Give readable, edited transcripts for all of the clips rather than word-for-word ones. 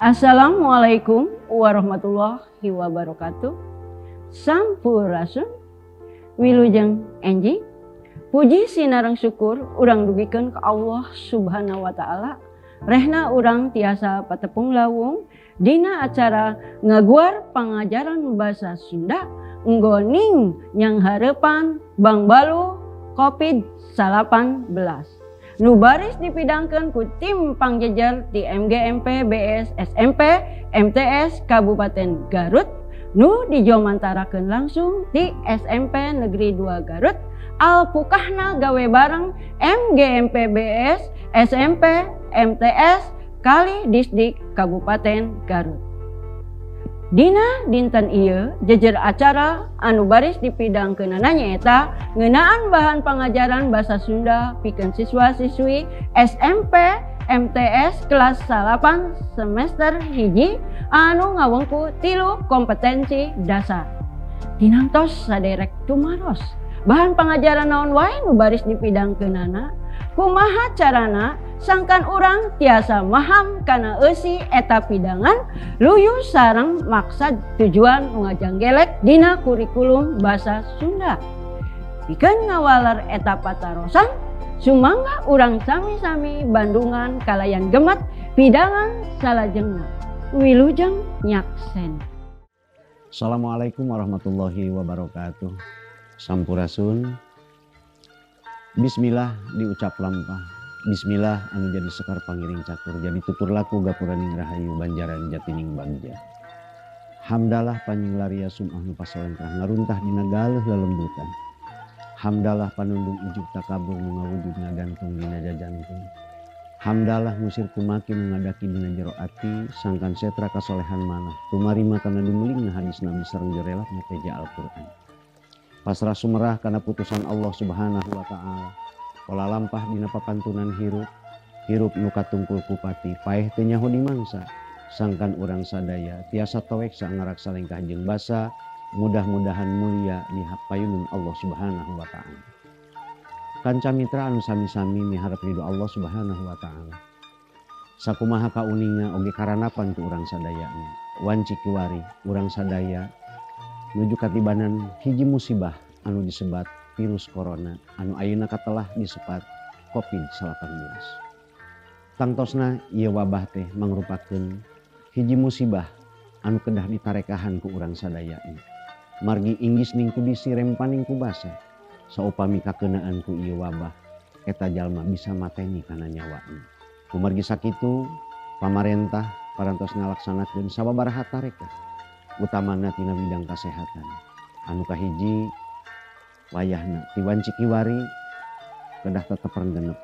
Assalamualaikum warahmatullahi wabarakatuh. Sampurasun. Wilujeng enjing. Puji sinareng syukur urang dugikeun ka Allah Subhanahu wa Ta'ala. Rehna urang tiasa patepung lawung dina acara ngaguar pangajaran bahasa Sunda nggoning nyanghareupan Bangbaluh Covid-19. Nu baris dipidangkeun ku tim pangjejer di MGMP BS SMP MTS Kabupaten Garut, nu dijomantarakeun langsung di SMP Negeri 2 Garut, alpukahna gawe bareng MGMP BS SMP MTS kalih Disdik Kabupaten Garut. Dina dinten ieu jejer acara anu baris dipidangkeunana nyaeta ngeunaan bahan pangajaran bahasa Sunda pikeun siswa-siswi SMP MTS kelas 8 semester 1 anu ngawengku 3 kompetensi dasar. Tinamtos saderek tumaros bahan pangajaran naon wae nu baris dipidangkeunana, kumaha carana sangkan urang tiasa maham kana eusi eta pidangan luyu sareng maksad tujuan ngajanggelek dina kurikulum bahasa Sunda. Pikeun ngawaler eta patarosan, sumangga urang sami-sami bandungan kalayan gemet pidangan salajengna. Wilujeng nyaksen. Assalamualaikum warahmatullahi wabarakatuh. Sampurasun. Bismillah diucap lampah. Bismillah anu jadi sekar pangiring catur, jadi tutur laku gapuraning rahayu banjaran jatining bagja. Hamdalah panyinglaria sum'ah nu pasolengkrah ngaruntah dina galeuh lelembutan. Hamdalah panundung ujug takabur nu ngawujud ngagantung dina jajantung. Hamdalah ngusir kumaki nu ngadaki dina jero ati sangkan setra kasolehan manah tumarima kana dumelingna hadis Nabi sareng jerelakna teja Al-Qur'an. Pasrah sumerah kana putusan Allah Subhanahu wa Ta'ala. Pola lampah dina papantunan hirup, hirup nu katungkul kupati, paeh teu nyaho dimangsa. Sangkan urang sadaya tiasa toek sangaraksa lengkah jeung basa, mudah-mudahan mulia di payunun Allah Subhanahu wa Ta'ala. Kanca mitra anu sami-sami miharep ridho Allah Subhanahu wa Ta'ala. Sakumaha kauninga oge karanapan ku urang sadayana. Wanci kiwari urang sadaya nuju katibanan hiji musibah anu disebat virus corona anu ayeuna katelah disebat Covid-19. Tangtosna ieu wabah teh mangrupakeun hiji musibah anu kedah ditarekahan ku urang sadayana. Margi inggis ning kudisi rempaning ku basa, saupami kakeunaan ku ieu wabah eta jalma bisa mateni kana nyawana. Kumargi sakitu pamarentah parantos ngalaksanakeun sababaraha tarekah utamana tina bidang kasehatan. Anu kahiji wayahna ti wanci kiwari kedah tetep renggenep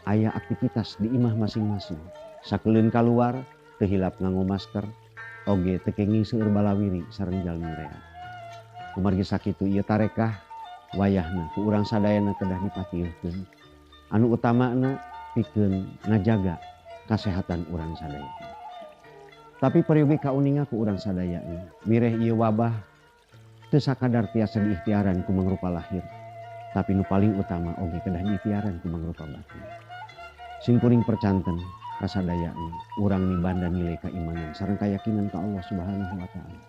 aya aktivitas di imah masing-masing. Sakeuleun kaluar teu hilap nganggo masker oge teu kenging seueur balawiri sareng jalmi rea. Kumargi sakitu ieu tarekah wayahna ku urang sadayana kedah dipatieuhkeun. Anu utamana pikeun ngajaga kasehatan urang sadaya. Tapi peryogi kauninga ku urang sadayana mireh ieu wabah teu sakadar tiasa diikhtiaran ku mangrupa lahir, tapi nu paling utama oge kedah diikhtiaran ku mangrupa batin. Simkuring percanten kasadayana urang mibanda nilai keimanan sareng keyakinan ka Allah Subhanahu wa Ta'ala.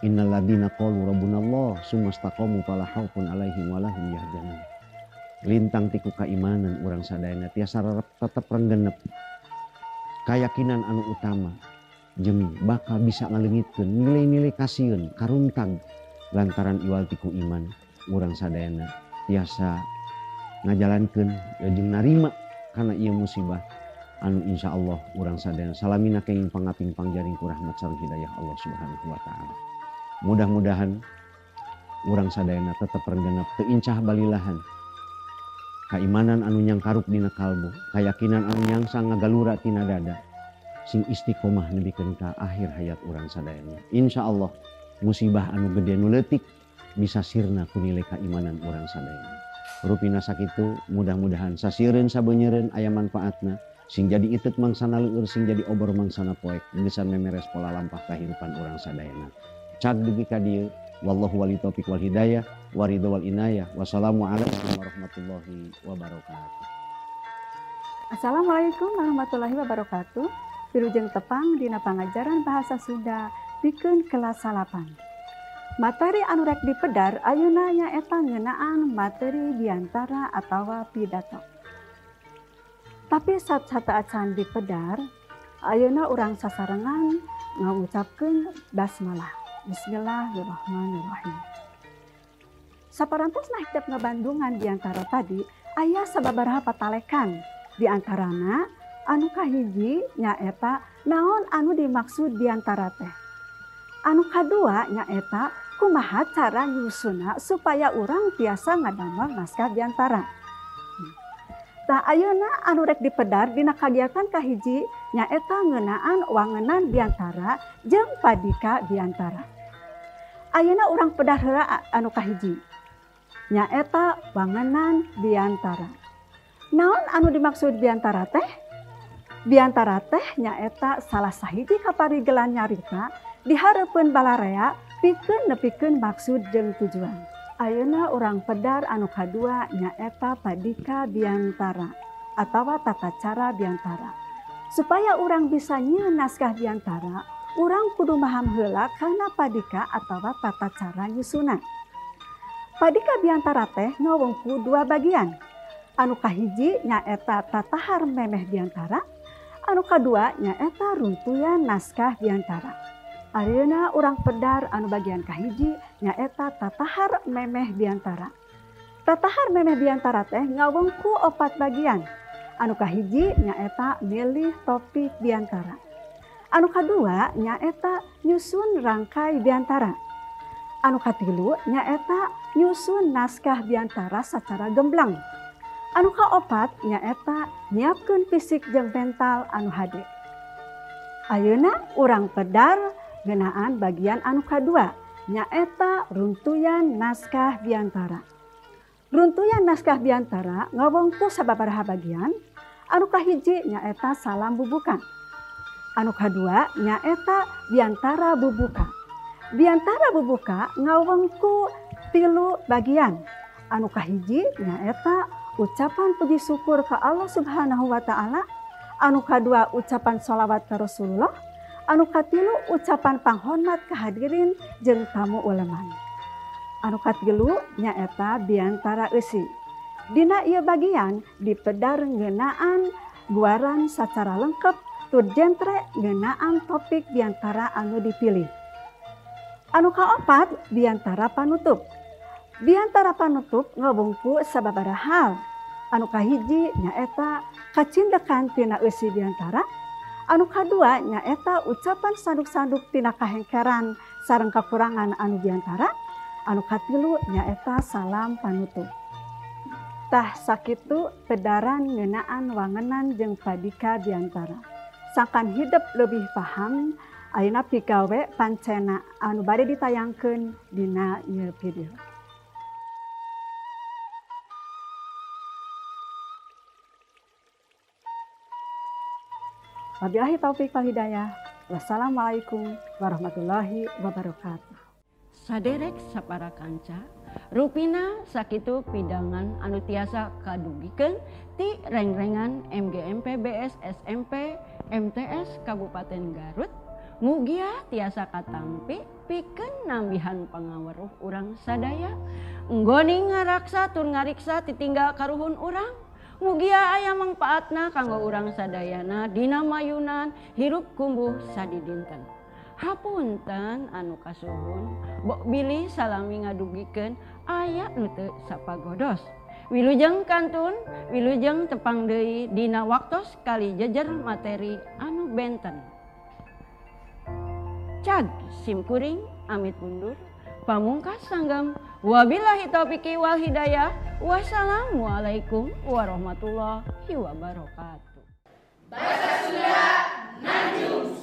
Innal ladzina qalu rabbunallah sumastaqamu fala khaufun alaihim walahum yahzanun. Lintang tiku keimanan urang sadayana tiasa tetep renggenep keyakinan anu utama jeung bakal bisa ngaleungitkeun nilai-nilai kasieun karuntag lantaran iwal tiku iman urang sadayana tiasa ngajalankeun jeung narima kana ieu musibah anu insyaallah urang sadayana salamina kenging pangaping pangjaring ku rahmat sareng hidayah Allah Subhanahu wa Ta'ala. Mudah-mudahan urang sadayana tetep renggenep teu incah balilahan kaimanan anu nyangkaruk dina kalbu, kayakinan anu nyangsang ngagalura tina dada sing istiqomah nepikeun ka akhir hayat urang sadayana. Insyaallah musibah anu gede nu leutik bisa sirna ku nilai keimanan urang sadayana. Rupina sakitu mudah-mudahan sasieureun sabeunyereun aya manfaatna sing jadi iteut mangsana leueur sing jadi obor mangsana poek gesan memeres pola lampah kahirupan urang sadayana. Cag dugi ka dieu, wallahu wali taufik wal hidayah waridho wal inayah. Wassalamualaikum warahmatullahi wabarakatuh. Assalamualaikum warahmatullahi wabarakatuh. Wilujeng tepang dina pangajaran bahasa Sunda pikeun kelas 9. Materi anu rek dipedar ayeuna nyaeta ngeunaan materi biantara atawa pidato. Tapi sateuacan dipedar, ayeuna urang sasarengan ngucapkeun basmalah. Bismillahirrahmanirrahim. Saparantosna hidep ngabandungan biantara tadi, aya sababaraha patalekan. Di antarana anu kahiji nyaeta naon anu dimaksud biantara teh. Anu kadua nyaeta kumaha cara nyusuna supaya urang tiasa ngadamel naskah biantara. Tah ayeuna anu rek dipedar dina kagiatan kahiji nyaeta ngeunaan wangenan biantara jeung padika biantara. Ayeuna urang pedar heula anu kahiji nyaeta wangenan biantara. Naon anu dimaksud biantara teh? Biantara teh nyaeta salah sahiji kaparigelan nyarita dihareupeun balarea pikeun nepikeun maksud jeung tujuan. Ayeuna urang pedar anu kadua nyaeta padika biantara atawa tata cara biantara. Supaya urang bisa nyieun naskah biantara, urang kudu maham heula kana padika atawa tata cara nyusuna. Padika biantara teh ngawengku dua bagian. Anu kahiji nyaeta tatahar memeh biantara, anu kadua nyaeta runtuyan naskah biantara. Ayeuna urang pedar anu bagian kahiji nyaeta tatahar memeh biantara. Tatahar memeh biantara teh ngawengku 4 bagian. Anu kahiji nyaeta milih topik biantara. Anu kadua nyaeta nyusun rangkai biantara. Anu katilu nyaeta nyusun naskah biantara secara gemblang. Anu kaopat nyaeta nyiapkeun fisik jeung mental anu hade. Ayeuna urang pedar ngeunaan bagian anu kadua nyaeta runtuyan naskah biantara. Runtuyan naskah biantara ngawengku sababaraha bagian. Anu kahiji nyaeta salam bubuka. Anu kadua nyaeta biantara bubuka. Biantara bubuka ngawengku 3 bagian. Anu kahiji nyaeta ucapan puji syukur ke Allah Subhanahu wa Ta'ala, anu kadua ucapan sholawat ke Rasulullah, anu katilu ucapan panghormat kehadirin jeung tamu uleman. Anu katilu nyaeta biantara eusi. Dina ieu bagian dipedar ngeunaan guaran sacara lengkap tur jentre ngeunaan topik biantara anu dipilih. Anu kaopat biantara panutup. Biantara panutup ngawungku sababaraha hal. Anu kahiji nyaeta kacindekan tina eusi biantara. Anu kadua nyaeta ucapan sanduk-sanduk tina kahengkeran sareng kakurangan anu biantara. Anu katilu nyaeta salam panutup. Tah sakitu pedaran ngeunaan wangenan jeung padika biantara. Sangkan hidep lebih paham, ayeuna pigawe pancena anu bade ditayangkeun dina ieu video. Wabillahi taufik wal hidayah. Wassalamualaikum warahmatullahi wabarakatuh. Saderek sapara kanca, rupina sakitu pidangan anu tiasa kadugikeun ti rengrengan MGMP BS SMP MTS Kabupaten Garut. Mugia tiasa katampi pikeun nambihan pangaweruh urang sadaya. Nggoni ngaraksa tur ngariksa titinggal karuhun urang. Mugia aya mangpaatna kanggo urang sadayana dina mayunan hirup kumbuh sadidinten. Hapunten anu kasuhun, bok bilih salami ngadugikeun aya nu teu sapagodos. Wilujeng kantun, wilujeng tepang deui dina waktos kali jejer materi anu benten. Cag simkuring amit mundur, pamungkas sanggam, wabillahi taufiqi wal hidayah. Wassalamualaikum warahmatullahi wabarakatuh. Bahasa Sunda Nanjung.